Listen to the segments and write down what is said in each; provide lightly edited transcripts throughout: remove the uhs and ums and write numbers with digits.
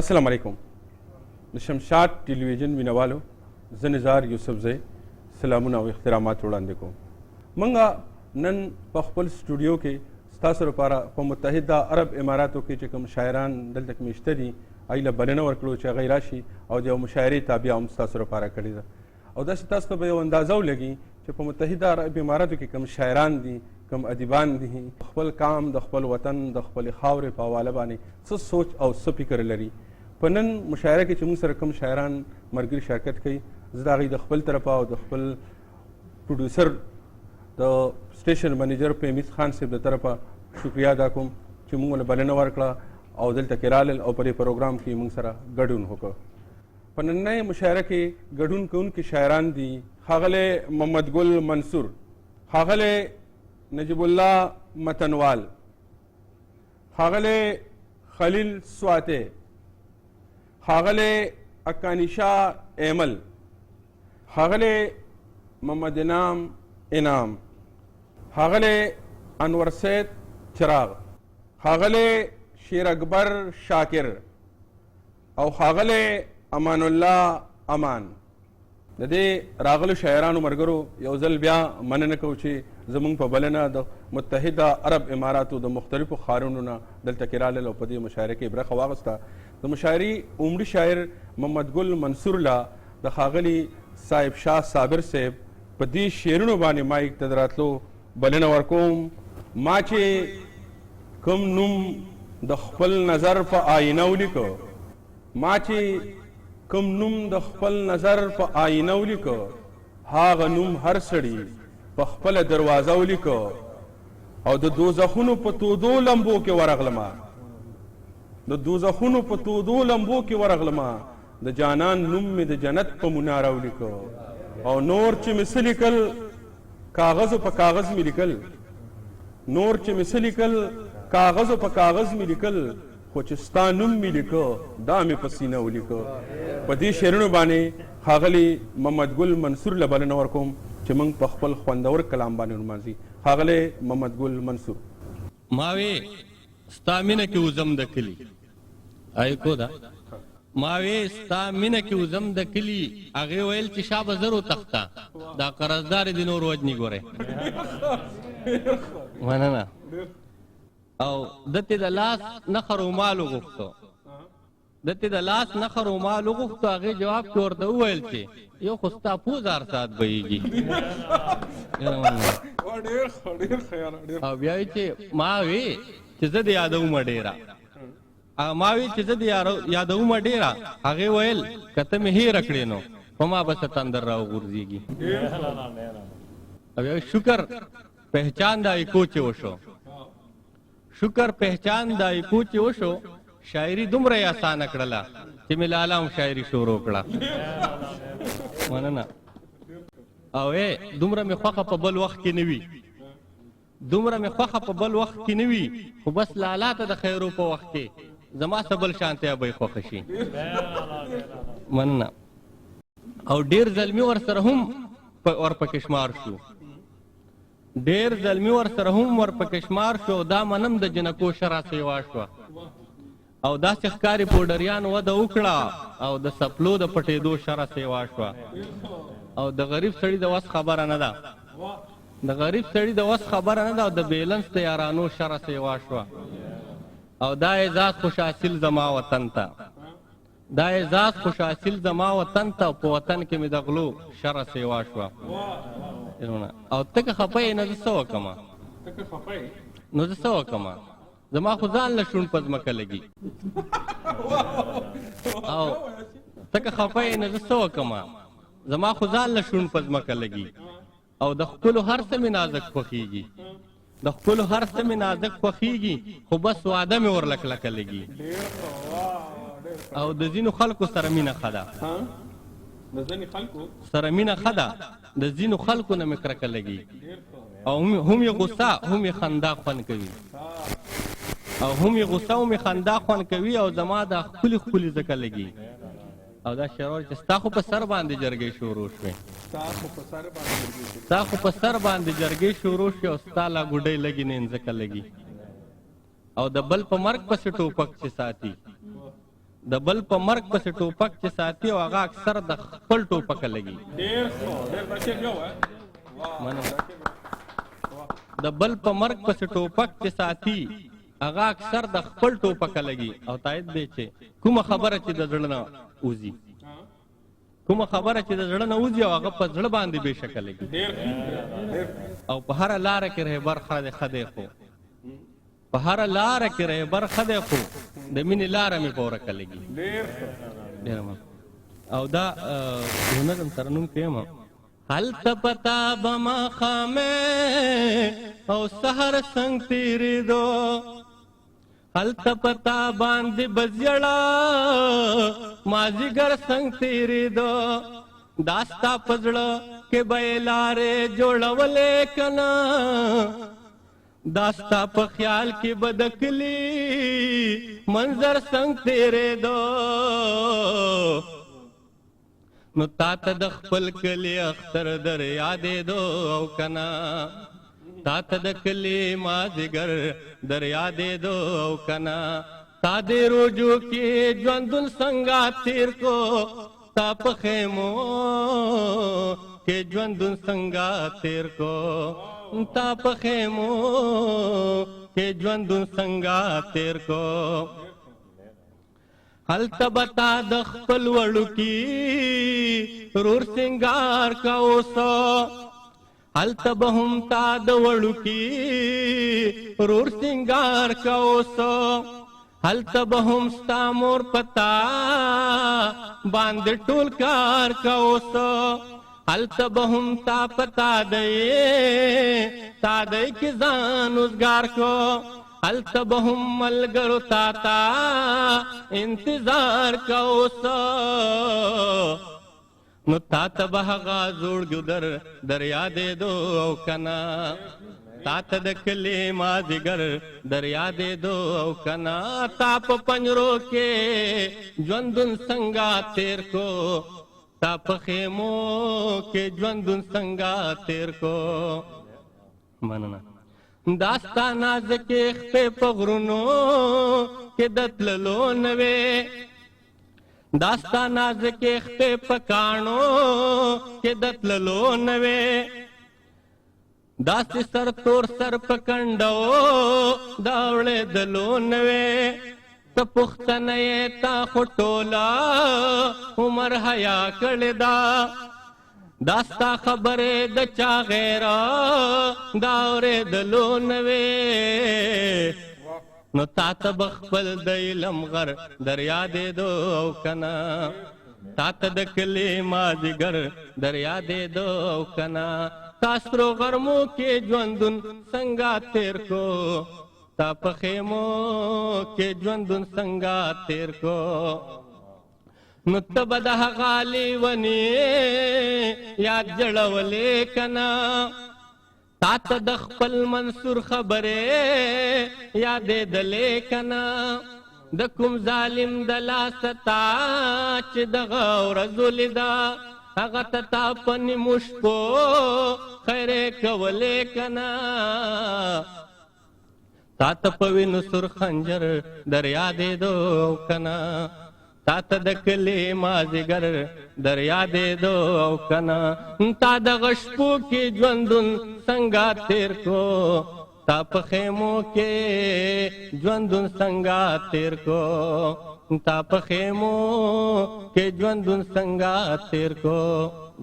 السلام علیکم د شمشاد ټلویزیون مینوالو، زه نظار یوسفزی سلامونه او احترامات وړاندې کوم. موږ نن په خپل سټوډیو کې ستاسو لپاره په متحده عرب اماراتو کې چې کوم شاعران دلته کې میشته دي، هغوی له بلنه ورکړو چې هغوی راشي او د یو مشاعرې تابیا هم ستاسو لپاره کړې ده. او داسې تاسو ته به یو اندازه ولګي چې په متحده عرب اماراتو کې کوم شاعران دي، کوم ادیبان دي، خپل کام، د خپل وطن، د خپلې خاورې په حواله باندې څه سوچ او څه فکر لري. په نن مشاعره کې چې موږ سره کوم شاعران ملګري شرکت کوي، زه د هغوی د خپل طرفه او د خپل پروډیوسر د سټیشن منیجر پیمیز خان صاحب د طرفه شکریا ادا کوم چې موږ له بلنه ورکړه او دلته کې رالل او په دې پروګرام کې موږ سره ګډون وکړ. په نننۍ مشاعره کې ګډون کوونکي شاعران دي ښاغلی محمد ګل منصور، ښاغلی نجیب الله متنوال، ښاغلی خلیل سواتی، ښاغلی اکانی شاه ایمل، ښاغلی محمد انعام انعام، ښاغلی انور سید چراغ، ښاغلی شیر اکبر شاکر او ښاغلی امان الله امان. د دې راغلو شاعرانو ملګرو یو ځل بیا مننه کوو چې زموږ په بلنه د متحده عرب اماراتو د مختلفو ښارونو نه دلته کې رالل او په دې مشاعره کې برخه واخیسته. د مشاعرې عمري شاعر محمد ګل منصور له د ښاغلي صاحب شاه صابر صاحب په دې شعرونو باندې مایک ته د راتلو بلنه ورکوم. ما چې کوم نوم د خپل نظر په آینه ولیکه، ما چې کوم نوم د خپل نظر په آینه ولیکه، هغه نوم هر سړي په خپله دروازه ولیکه او د دوزخونو په تودو لمبو کې ورغلمه، د دوزخونو په تودو لمبو کې ورغلمه، د جانان نوم مې د جنت په مناره ولیکه او نور چې مې څه لیکل کاغذو په کاغذ مې لیکل، نور چې مې څه لیکل کاغذو په کاغذ مې لیکل، خو چې ستا نوم مې لیکه دا مې په سینه ولیکه. په دې شعرونو باندې ښاغلي محمد ګل منصور له بلنه ورکوم چې موږ په خپل خوندور کلام باندې ونمانځي. ښاغلی محمد ګل منصور. ما وې ستا مینه کې وځم د کلي آی کو ده ما وې ستا مینه کې وځم د کلي، هغې ویل چې شابه زر وتښته، دا قرضدار دې نور وجني ګورې. مننه. او ده ته د لاس نښه رومال وغوښتو، ده ته د لاس نښه رومال وغوښتو، هغې جواب کې ورته وویل چې یو خو ستا پوزه هر ساعت بهیږي. او بیا یې چې ما وی چې زه دې یادوم ډېره، ما وی چې زه دې یادوم ډېره، هغې ویل که ته مې هېره کړې نو په ما به څه تندر راوغورځېږي. او بیا شکر پهچان د ایکو چې وشو، شکر پهچان د ایکو چې وشو، شاعري دومره یې اسانه کړله چې مې لالا هم شاعري شروع کړه. مننه. او ای دومره مې خوښه په بل وخت کې نه وي، دومره مې خوښه په بل وخت کې نه وي، خو بس لالا ته د خیرو په وخت کې زما څه بل شانتیا به یې خوښه شي. مننه. او ډېر زلمي ورسره هم ورپکې شمار شو، ډېر زلمي ورسره هم ورپکې شمار شو، او دا منم د جنکو شرع سیوا شوه او داسې ښکاري پوډریان وده وکړه او د سپلو د پټېدو شرع سیوا شوه. او د غریب سړي د وس خبره نه ده، د غریب سړي د وس خبره نه ده، او د بیلنس د یارانو شرع سیوا شوه. او دا اعزاز خو شاصیل زما وطن ته، دا اعزاز خو شاصیل زما وطن ته، په وطن کې مې د غلو شرع سیوا شوه. او ته که خفه یې نو زه څه وکړم، نو زه څه وکړم، زما خو ځان له شونډ په ځمکه لګي. او ته که خفه یې نو زه څه وکړم، زما خو ځان له شونډ په ځمکه لګي. او د ښکلو هر څه مې نازک خوښېږي، د ښکلو هر څه مې نازک خوښېږي، خو بس وعده مې ورله کلکه لګي. او د ځینو خلکو سره مینه ښه ده، سره مینه ښه ده، د ځینو خلکو نه مې کرکه لګي. او هم یې غوسه هم یې خندا خوند کوي، او هم یې غوسه هم یې خندا خوند کوي، او زما دا ښکلي ښکلي ځکه لګي. او دا شعر چې ستا خو په سر باندې جرګې شروع شوې، ستا خو په سر باندې جرګې شروع شوې، او ستا لا ګوډۍ لګي نه ځکه لګي. او د بل په مرګ پسې ټوپک چې ساتي، د بل په مرګ پسې ټوپک چې ساتي او هغه اکثر د خپل ټوپکه لګي. ډیر ښه، ډیر ښه شعر بیا ووایه. مننه. د بل په مرګ پسې ټوپک چې ساتي هغه اکثر د خپل ټوپکه لګي. او تایید دی چې کومه خبره چې د زړه نه وځي، کومه خبره چې د زړه نه وځي او هغه په زړه باندې بېشکه لګي. او په هره لاره کې رهبر ښه دی، ښه دی، خو په هره لاره کې رهبر ښه دی، خو د مینې لاره مې په ورکه لګي. ډېره مننه. او دا یو نظم ترنم کې یم. هلته پتا به ماښامې او سحر څنګه تېرېدو، هلته پتا باندې به زیړه مازدیګر څنګه تېرېدو، دا ستا په زړه کې به یې لارې جوړولې که نه، دا ستا په خیال کې به د کلي منظر څنګه تېرېدو. نو تا ته د خپل کلي اختر در یادېدو او که نه، تا ته د کلي مازدیګر در یادېدو او که نه، تا دې روجو کې ژوندون څنګه تېر کو، تا په خیمو کې ژوندون څنګه تېر کو، تا په خیمو کې ژوندون څنګه تېر کو. هلته به تا د خپل وړوکي رور سینګار کا اوسه، هلته به هم تا د وړوکي رور سینګار کا اوسه، هلته به هم ستا مور پتا باندې ټول کار کا اوسه، هلته به هم تا پتا دی تا دی کې ځان اوزګار کو، هلته به هم ملګرو تا تا انتظار کا اوسه. نو تا ته به هغه زوړ ګودر در یادېدو او که نه، تا ته د کلي مازدیګر در یادېدو او که نه، تا په پنجرو کې ژوندون څنګه تېر کو، تا په خیمو کې ژوندون څنګه تېر کو. مننه. دا ستا نازکې خپې په غرونو کې د تللو نه وې، دا ستا نازکې خپې په کاڼو کې د تللو نه وې، داسې سر تور سر په کنډو دا وړېدلو نه وې، ته پښتنه یې تا خو ټوله عمر حیا کړې ده، دا ستا خبرې د چا غیره دا اورېدلو نه وې. نو تا ته به خپل د علم غر در یادېدو او که نه، تا ته د کلي مازدیګر در یادېدو او که نه، تا سرو غرمو کې ژوندون څنګه تېر کو، تا په خیمو کې ژوندون څنګه تېر کو. نو ته به د هغه لیوني یاد جوړولې که نه، تا ته د خپل منصور خبرې یادېدلې که نه، د کوم ظالم د لاسه تا چې دغه ورځ ولیده، هغه ته تا په نیمو شپو خیرې کولې که نه، تا ته په وینو سور خنجر در یادېدو که نه، تا ته د کلي مازدیګر در یادېدو او که نه، تا دغه شپو کې ژوندون څنګه تېر کو، تا په خیمو کې ژوندون څنګه تېر کو، تا په خیمو کې ژوندون څنګه تېر کو.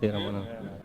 ډېره مننه.